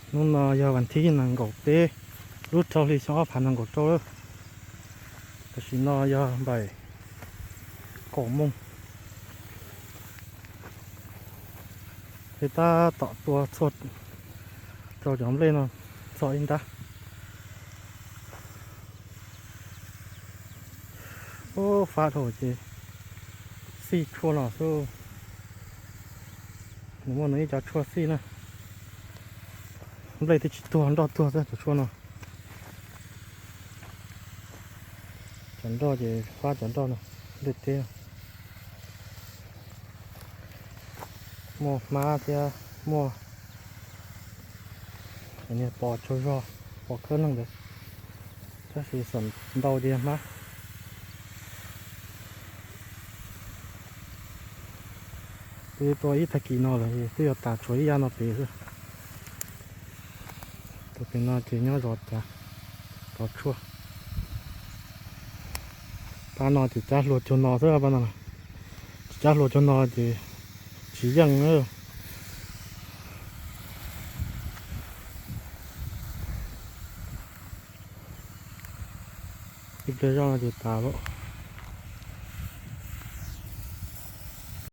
Hnub no yog vas thib nees nkaum peb, lub rau hli xyoo ob phav nees nkaum rau lawm. Tam sim no yog npaim kaum moos. Peb tab tom tua txhua rau cov nplej no txog ib nrab. Ub, fab dhau ces xij tshuaj no xwb. Nws muaj nws ib co tshuaj xij na. Nplej twb tsis tuag, nroj tuag xwb cov tshuaj no. Cov nroj ces fab cov nroj no, nplej teb no. Muaj hmab thiab muaj niag pos tsaug zog, pos khawb neeg ntawd, tab sis xam ntau ces yog hmab. Twb tua ib tag kis no lawm, twb yuav tas tshuav ib yam no pem xwb. Tus pem no ces nyob zov cav, zov tshuaj. Pab no ces cab hlua cuag no xwb pab no. Tsis cab hlua cuag no ces tsis yeej na. Ib pliag zoj no ces tas lawm.